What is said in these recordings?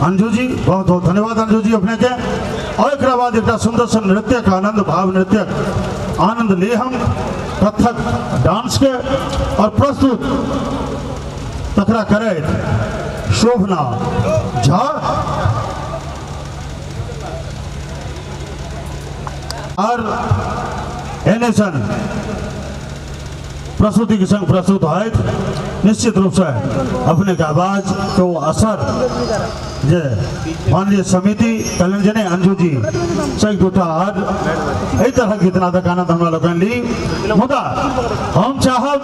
अंजू जी, बहुत बहुत धन्यवाद अंजू जी अपने के। और एक बाद एक सुंदर सन नृत्य का आनंद, भाव नृत्य आनंद ले हम कथक डांस के और प्रस्तुत तकरा करे शोभना झा और एनेसन प्रस्तुति के संग प्रस्तुत है। निश्चित रूप से अपने के आवाज तो असर जे माननीय समिति कल्याण जने अंजू जी से दूटा आर एहि तरह गीत नादक आनंद हमरा लोकनि ली। मुदा हम चाहब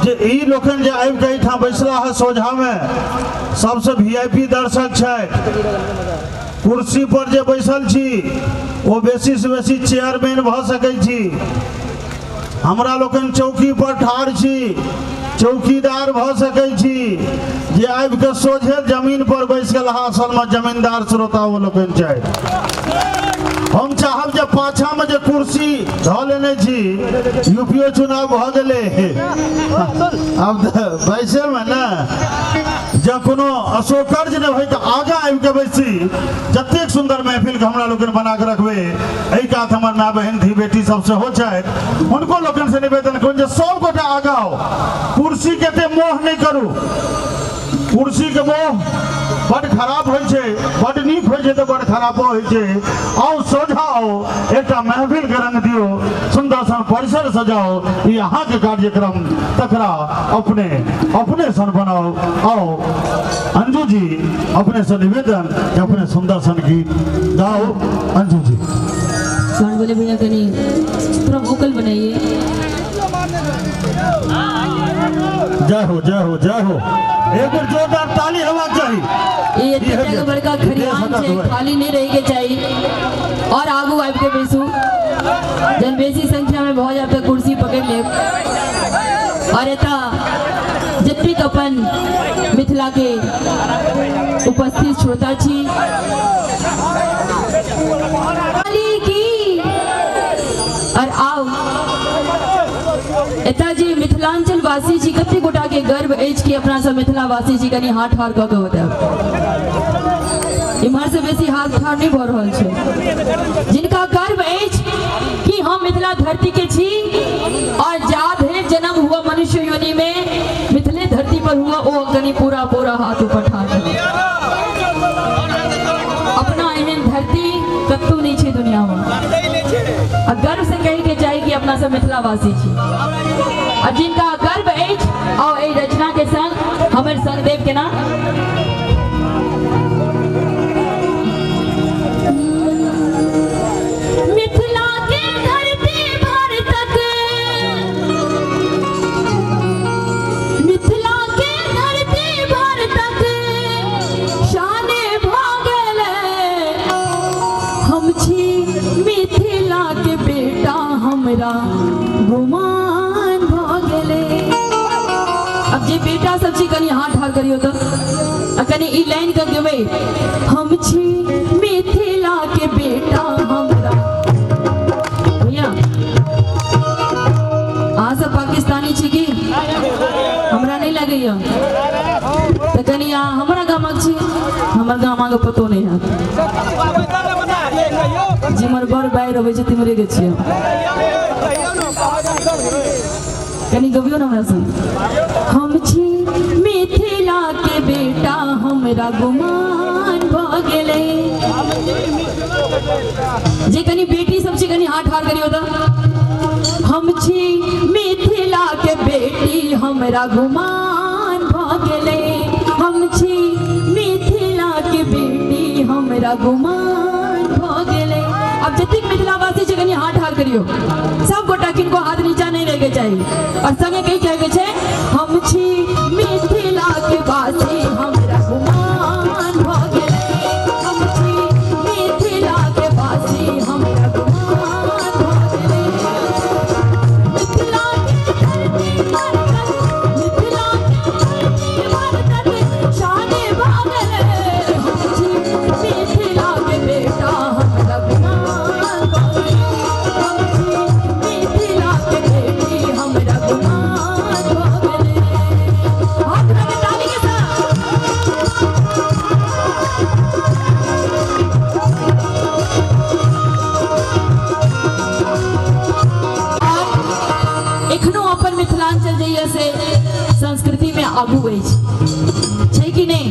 जे ई लोकनि जे आबि के एहिठाम बैसला है सोझा में सबसे वीआईपी दर्शक छथि, कुर्सी पर जे बैसल छी ओ बेसी से बेसी चेयरमैन भऽ सकै छी, हमरा लोकनि चौकी पर ठाढ़ छी चौकीदार भऽ सकै छी, जे आबि के सोझे जमीन पर बैस गेल असल में जमींदार श्रोता ओ लोकनि छथि। हम चाहब जे पाछा में जे कुर्सी धऽ लेने छी, यूपीओ चुनाव भऽ गेलै आब बैसे में ने जब कोनो अशोकर्ज नहि होइ तऽ आगाँ आबि के बैसी। जतेक सुंदर महफिल के हमरा लोकनि बना के रखबै, एहि कात हमर माय बहिन धी बेटी सब सेहो छथि, हुनको लोकनि से निवेदन करू जे सब गोटे आगाँ आउ, कुर्सी के एते मोह नहि करू। कुर्सी के मोह बड खराब होइ छै, बड नीक होइ छै तऽ बड खराबो होइ छै। आउ सोझा आउ, एकटा महफिल के रंग दियौ, सुंदर सन परिसर सजाओ, ई अहाँके कार्यक्रम तकरा अपने अपने सन बनाओ। आओ अंजू जी अपने से निवेदन कि अपने सुंदर सन गीत गाओ। अंजू जी साउंड बोले भैया कनी थोड़ा वोकल बनाइए। जय हो जय हो जय हो, एक बार जोरदार ताली होना चाहिए। ये एतेक बड़का खरियान छै, खाली नहीं रहे के चाहिए और आगू आबि के बैसू, जन बेसी संख्या में भऽ जायब तऽ कुर्सी पकड़ लेब। और एतऽ जतेक अपन मिथिला के उपस्थित श्रोता छी की और आओ एतऽ जे मिथिलांचल वासी छी कते गोटा के गर्व अछि कि अपना सब मिथिलावासी छी, कनी हाथ ठाढ़ कऽ के बतायब। इम्हर से बेसी हाथ ठाढ़ नहीं भऽ रहल छै। जिनका गर्व अछि कि हम मिथिला धरती के छी और जा धरि जन्म हुआ मनुष्य योनि में मिथिले धरती पर हुआ, ओ कनी पूरा पूरा हाथ ऊपर ठाढ़। अपना एहन धरती कतौ नहीं छै दुनिया में। आ गर्व से कहे के चाही कि अपना सब मिथिलावासी छी। आ जिनका गर्व अछि आओ एहि रचना के संग हमर संग देव केना मिथिला के धरती भारतक, मिथिला के धरती भारतक शाने भऽ गेलै। हम छी मिथिला के बेटा हमरा गुमान भऽ गेलै। अब जे बेटा सब छी कनी हाथ ठाढ़ करियौ तऽ आ कनी ई लाइन के गेबै। हम छी मिथिला के बेटा हमरा। भैया अहाँ सब पाकिस्तानी छी की? हमरा नहीं लगैया तऽ कनी अहाँ हमरा गामक छी, हमर गाम अहाँके पतो नहीं है। जिमर बड़ बाढ़ि अबै छै तिमरे के छियै। कनी गबियौ ने हमरा संग। हम छी मिथिला के बेटा हमरा गुमान भऽ गेलै। जे कनी बेटी सब छी कनी हाथ ठाढ़ करियौ तऽ। हम छी मिथिला के बेटी हमरा गुमान भऽ गेलै। हम छी मिथिला के बेटी हमरा गुमान भऽ गेलै। अब जतेक मिथिलावासी छै कनी हाथ ठाढ़ करियौ, सब गोटा किनको हाथ नीचा नहीं रहके चाही और संगे कही कहे के छै हम छी मिथिला के वासी हमरा गुमान भऽ गेलै। हम छी मिथिला के वासी हमरा गुमान भऽ गेलै। मिथिला के धरती भारतक, मिथिला के धरती भारतक शाने भऽ गेलै। हम छी मिथिला के बेटा हमरा गुमान भऽ गेलै। हम छी मिथिला के बेटी हमरा गुमान भऽ गेलै। आगू अछि छै कि नहि?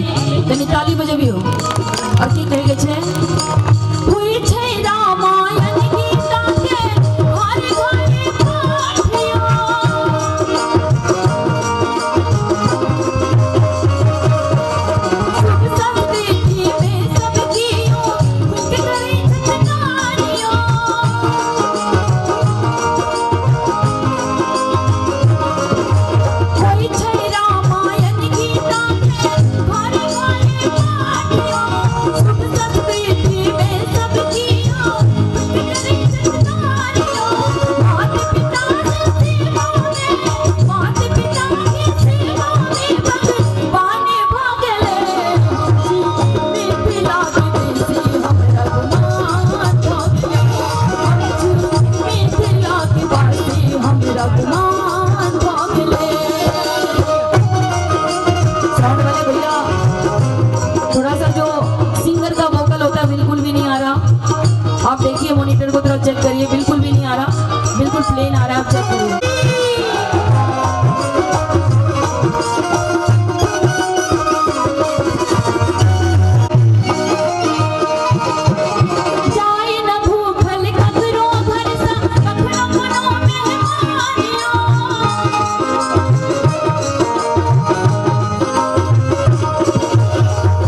कनि ताली बजबियौ। और की कहे के छै? हुई छै रामायण गीता के घर घर पाठियो, सुख समृद्धि में सब कियो हुनके करै छथि। होई छै रामायण गीता के घर घर पाठियो, सुख समृद्धि में सब कियो हुनके करै छथि। मात पिता के सेवा में, मात पिता के सेवा में भगवान भऽ गेलै। मिथिला के बेसी हमरा गुमान भऽ गेलै। मिथिला के वासी हमरा गुमान भऽ गेलै। साउंड वाले भैया, थोड़ा सा जो सिंगर का वोकल होता है बिल्कुल भी नहीं आ रहा। आप देखिए मॉनिटर को थोड़ा चेक करिए, बिल्कुल भी नहीं आ रहा, बिल्कुल प्लेन आ रहा है, आप चेक करिए। जाय न भूखल ककरो घर सँ कखनो कोनो मेहमानियो,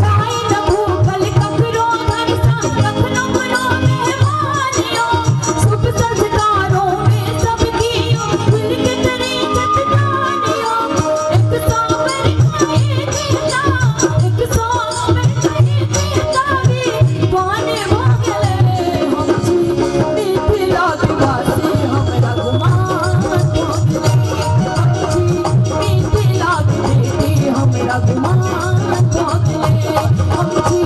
जाय न भूखल ककरो घर सँ कखनो कोनो मेहमानियो, शुभ संस्कारों में सब कियो मिलके करै छथि दानियो। एक सौ बेर कहे देता, एक सौ बेर कहे देता विद्वान भऽ गेलै। हम छी मिथिला के वासी हमरा गुमान भऽ गेलै। हम छी मिथिला के बेटी हमरा गुमान भऽ गेलै। हम छी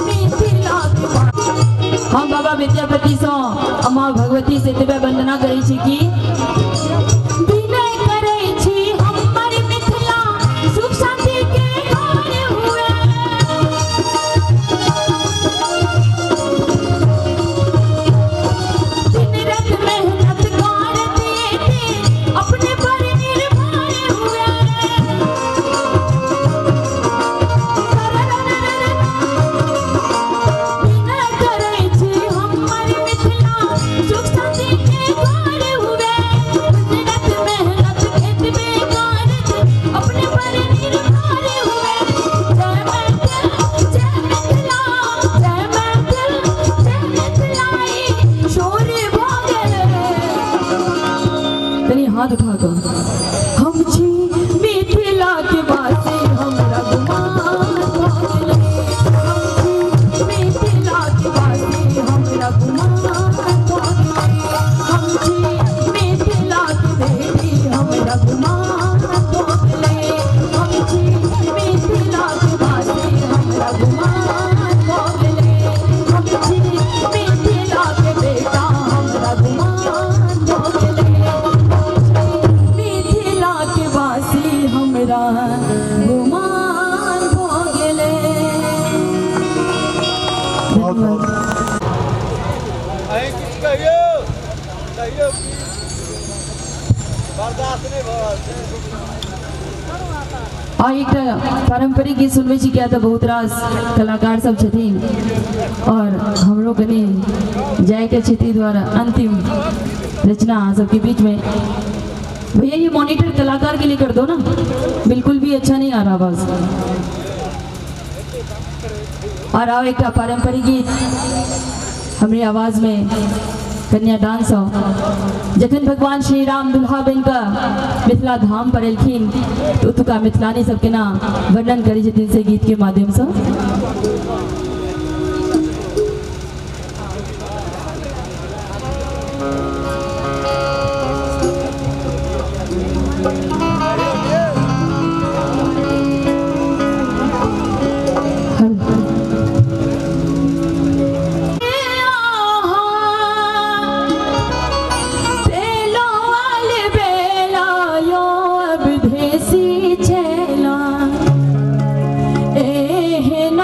मिथिला के वासी। हम बाबा विद्यापति सँ आ माँ भगवती से एतबे वंदना करै छी कि विनय करै छी हमर मिथिला सुख शांति के घर हुए। दिन रात मेहनत करत एते अपने पर निर्भर हुए। विनय करै छी हमर मिथिला सुख शांति के घर हुए। दिन रात मेहनत एतबे करत अपने पर निर्भर हुए। जय मैथिल जय मिथिला, जय मैथिल जय मिथिला, ई शोर भऽ गेलै। कनि हाथ उठा कऽ, हम छी मिथिला के वासी हमरा गुमान भऽ गेलै। हम छी मिथिला के वासी हमरा गुमान भऽ गेलै। हम छी मिथिला के बेटी हमरा गुमान भऽ गेलै। हम छी मिथिला के वासी हमरा गुमान भऽ गेलै। हम छी मिथिला के बेटा हमरा गुमान भऽ गेलै। मिथिला के वासी हमरा गुमान भऽ गेलै। बहुत बहुत। अहीं किछु कहियौ, कहियौ की बर्दाश्त नहि भऽ रहल छै। आ एकटा पारम्परिक गीत सुनबै छी, किया तऽ बहुत रास कलाकार सब छथिन और हमरो कनि जायके छै, ताहि दुआरे अंतिम रचना अहाँ सबके बीच में। भैया, ये मॉनिटर कलाकार के लिए कर दो ना, बिल्कुल भी अच्छा नहीं आ रहा आवाज। और आओ एकटा पारम्परिक गीत हमरे आवाज में कन्यादान सँ। जखन भगवान श्री राम दुल्हा बनि कऽ मिथिला धाम पर एलखिन तऽ ओतुका मिथिलानी सब केना वर्णन करै छथिन से गीत के माध्यम सँ। बेला यो अवधेसी छेला एहन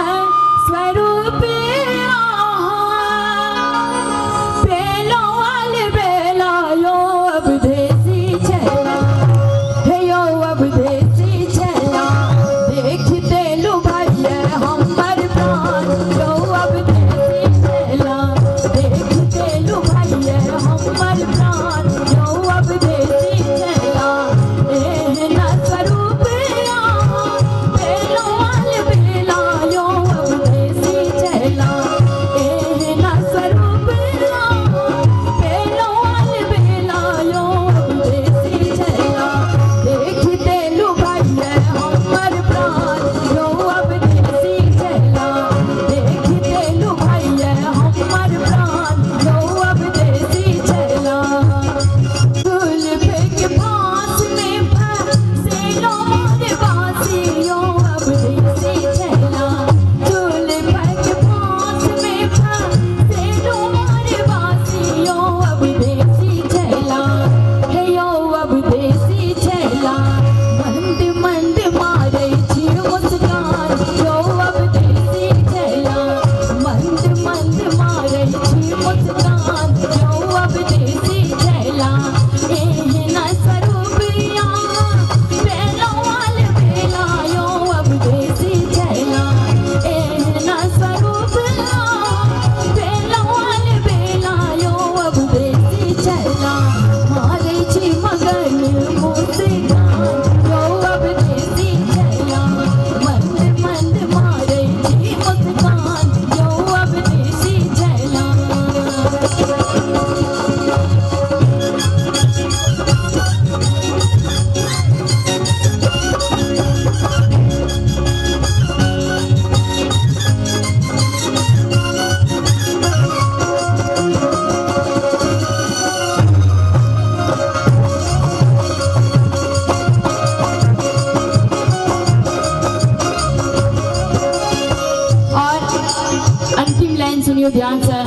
लाइन सुनियो ध्यान से।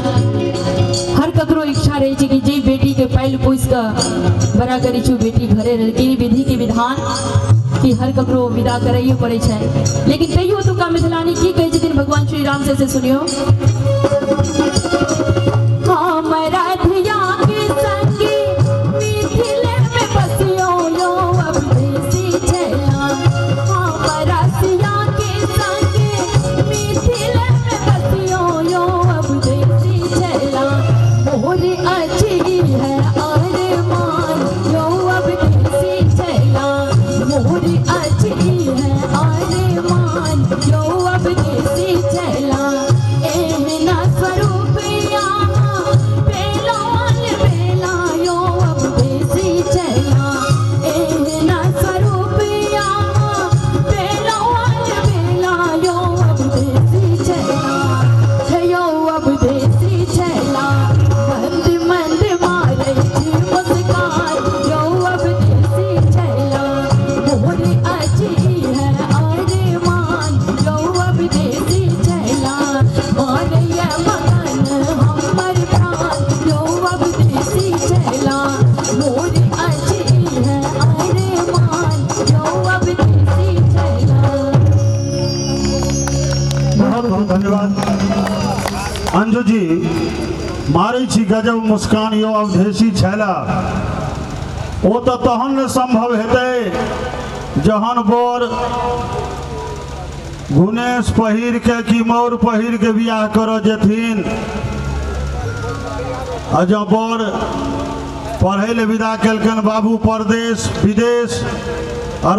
हर ककरो इच्छा रहे छै कि जे बेटी के पालि पोसि कऽ बड़ा करै छी बेटी घरे रहे, लेकिन विधि के विधान कि हर ककरो विदा करैए पड़ै छै। लेकिन तैयो ओतुका मिथिलानी की कहै छथिन भगवान श्री राम से सुनियो। हमरा धिया के संगे मिथिले में बसियो यो अवधेशी छैला, हमरा सिया के संगे मिथिले में बसियो यो अवधेशी छैला, मोर अच्छी है अरमान यो अवधेशी छैला, मोर अच्छी है अरमान यो अवधेशी छैला, एहना स्वरूप यहाँ बेलाल बेला यो अवधेशी छैला, एहना स्वरूप यहाँ बेलाल बेला यो अवधेशी छैला, यो अवधेशी छैला, मंद मंद मारै छी मुस्कान यो अवधेशी छैला, मोर अच्छी है अरमान यो अवधेशी छैला, मारैया मगन हमर प्राण यो अवधेशी छैला, मोर अच्छी है अरमान यो अवधेशी छैला। बहुत बहुत धन्यवाद अंजू जी। मारै छी गजब मुस्कान यो अवधेशी छैला, ओ तऽ तहन ने संभव हेतै जहन बर गुनेश पहिर के कि मौर पहिर के बियाह करऽ जेथिन, आ जँ बर पढ़ै लए विदा केलकनि बाबू परदेश विदेश और